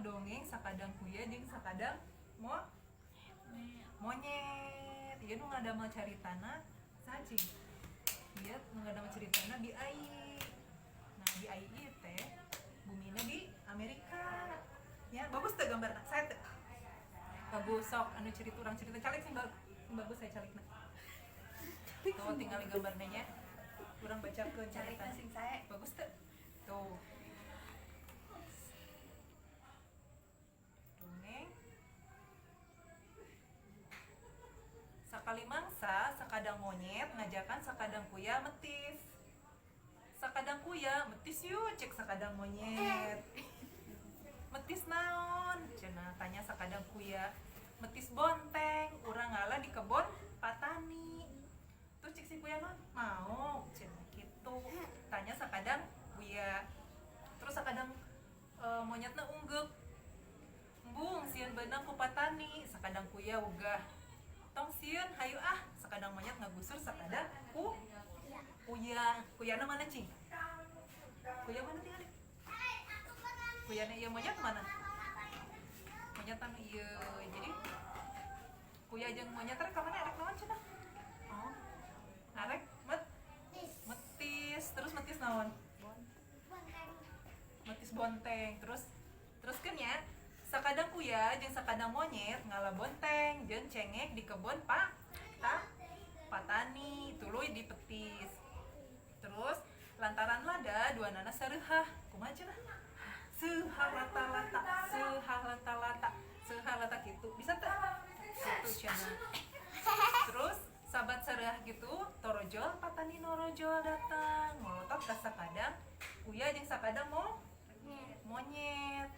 dongeng sakadang kuya jeung sakadang monyet. Ieu nu ngadamel caritana saha, cing? Ieu nu ngadamel caritana Bi Ai. Nah, Bi Ai ieu teh bumina di Amerika. Ya, bagus teu gambarna? Saya teu? Bagus. Sok anu cerita, urang cerita, calik sing bagus, sing bagus saya calikna. Tuh, tinggal gambarnya nya. Urang bacakeun Calikna carita. Sing sae. Bagus teu? Tuh. Dongeng. Sakali mangsa, sakadang monyet ngajakan sakadang kuya metis. "Sakadang kuya, metis yuk," cek sakadang monyet. "Metis naon?" cenah tanya sakadang kuya. "Metis bonteng, urang ngala di kebon patani." Terus cek si kuya naon? "Mau," cenah gitu. Tanya sakadang kuya. Terus sakadang monyetna unggeuk. "Embung, sieun beunang ku patani." Sakadang kuya wegah. "Tong sieun, hayu ah." Sakadang monyet ngagusur sakadang kuya. Kuyana mana, cing? Kuya mana tinggal? Kuyana ieu monyet mana? Monyet anu ieu. Jadi kuya jeung monyet rek ka mana, arek naon cenah? Oh. Arek metis. Terus metis naon? Metis bonteng. Terus teruskeun ya. Sakadang kuya jeung sakadang monyet ngala bonteng jeung cengek di kebon Pak ta patani, tuluy dipetis. Terus lantaran lada duanana sareuhah. Kumaha cenah? Seuhah lata-lata, seuhah lata-lata, seuhah lata gitu. Bisa teu? Gitu cenah. Terus sabat sareuhah gitu, torojol patani norojol datang, molotot ka sakadang kuya jeung sakadang monyet.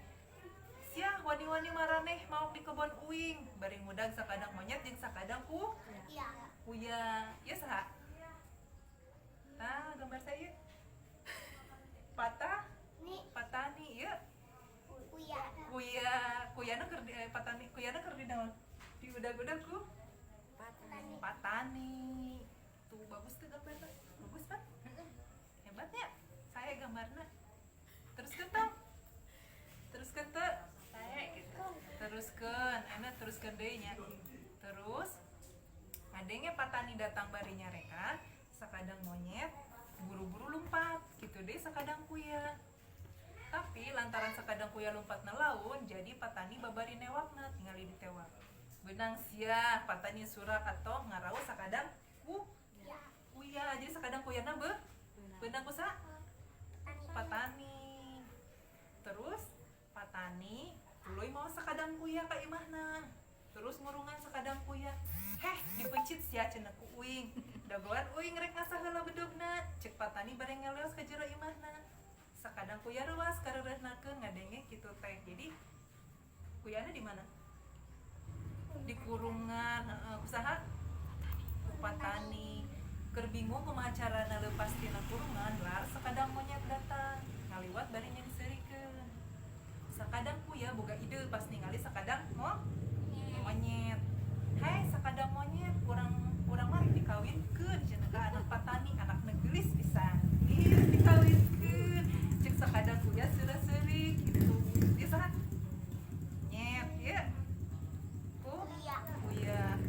"Sia wani-wani maraneh maok di kebon uing," bari ngudag sakadang monyet jeung sakadang kuya. Ieu saha? Nah, gambar saya. Patah patani ieu. Kuya, kuyana keur di patani, kuyana keur di naon? Di udag-udag ku Patani. Patani. Tuh, bagus tuh gambarna. Bagus, Pak. Hebatnya. Saya gambarna. Teruskeun tong. Teruskeun teu? Sae gitu. Teruskeun, enak, teruskeun deui nya. Terus ngadenge patani datang bari nyarekan, sakadang monyet buru-buru lompat gitu deh sakadang kuya. Tapi lantaran sakadang kuya lompat laun, jadi patani babari newakna, tinggali ditewak. "Beunang sia," patani surak atau ngarawu sakadang kuya. Jadi sakadang kuyana beunang ku sa patani. Terus patani tuluy mawa sakadang kuya ka imahna. Terus ngurungan sakadang kuya. "Heh, dipeuncit sia," cenah, "ku uing. Dagoan uing rek ngasah heula bedogna," cek patani bari ngeleos ka jero imahna. Sakadang kuya reuas kareureuhnakeun ngadenge kitu teh. Jadi kuyana di mana? Di kurungan, heeh, ku saha? Ku patani. Keur bingung kumaha carana leupas tina kurungan, lar sakadang monyet datang ngaliwat bari nyengseurikeun. Sakadang kuya boga ide pas ningali sakadang monyet. "Hei sakadang monyet, urang urang mah rek dikawinkeun," cenah, "ka anak patani, anakna geulis pisan." "Ih, dikawinkeun," cek sakadang kuya seura-seuri kitu. Ieu saha? Nyet, ieu kuya.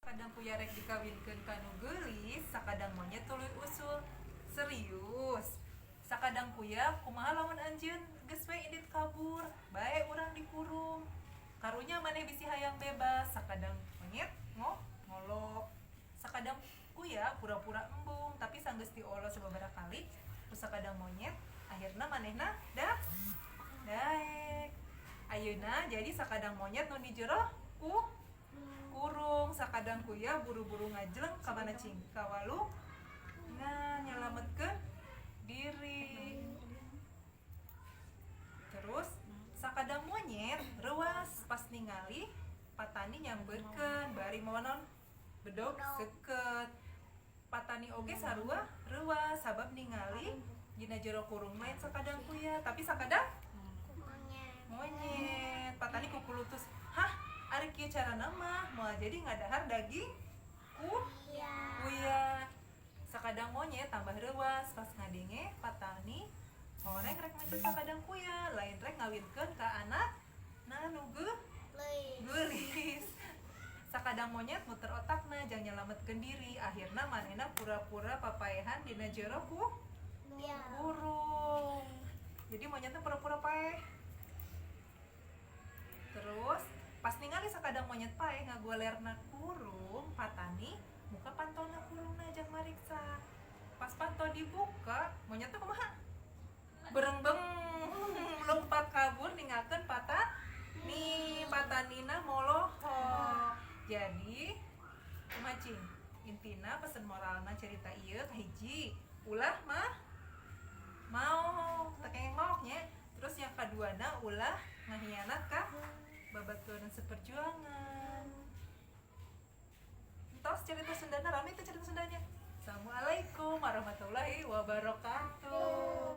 Kadang kuya rek dikawinkeun ka nu geulis, sakadang monyet tuluy usul. "Serius?" Sakadang kuya, "kumaha lamun anjeun geus we indit kabur, bae urang dikurung? Karunya maneh bisi hayang bebas." Sakadang monyet ngolok. Sakadang kuya pura-pura embung, tapi sanggeus diolo sababaraha kali ku sakadang monyet, akhirna manehna dah daek. Ayeuna jadi sakadang monyet nu di jero kurung. Sakadang kuya buru-buru ngajleng ka mana, cing? Ka walungan nyalametkeun diri. Terus sakadang monyet reuas pas ningali patani nyamperkeun bari mawa naon? Bedog seukeut. Patani oge sarua reuas sabab ningali dina jero kurung lain sakadang kuya, tapi sakadang monyet. Patani kukulutus, "Hah, ari kieu carana mah moal jadi ngadahar daging kuya." Sakadang monyet tambah reuas pas ngadenge patani Horeng rek mencit sakadang kuya, lain rek ngawinkeun ka anak nah nu geulis. Sakadang monyet muter otakna jang nyelametkeun diri, akhirna manehna pura-pura papaehan dina jero ku kurung. Jadi monyetnya pura-pura paeh. Terus pas ningali sakadang monyet paeh ngagolerna kurung, patani muka pantona kurungna jang mariksa. Pas panto dibuka, monyetnya kumaha? Berengbeng lompat kabur ninggalkeun patani, patanina molohok. Jadi kumaha cing? Intina pesan moralna cerita ieu kahiji, ulah mah maok, teu kenging maok nya. Terus yang kaduana ulah ngahianat ka babaturan seperjuangan. Entos cerita Sundana, rame itu cerita Sundanya. Assalamualaikum warahmatullahi wabarakatuh.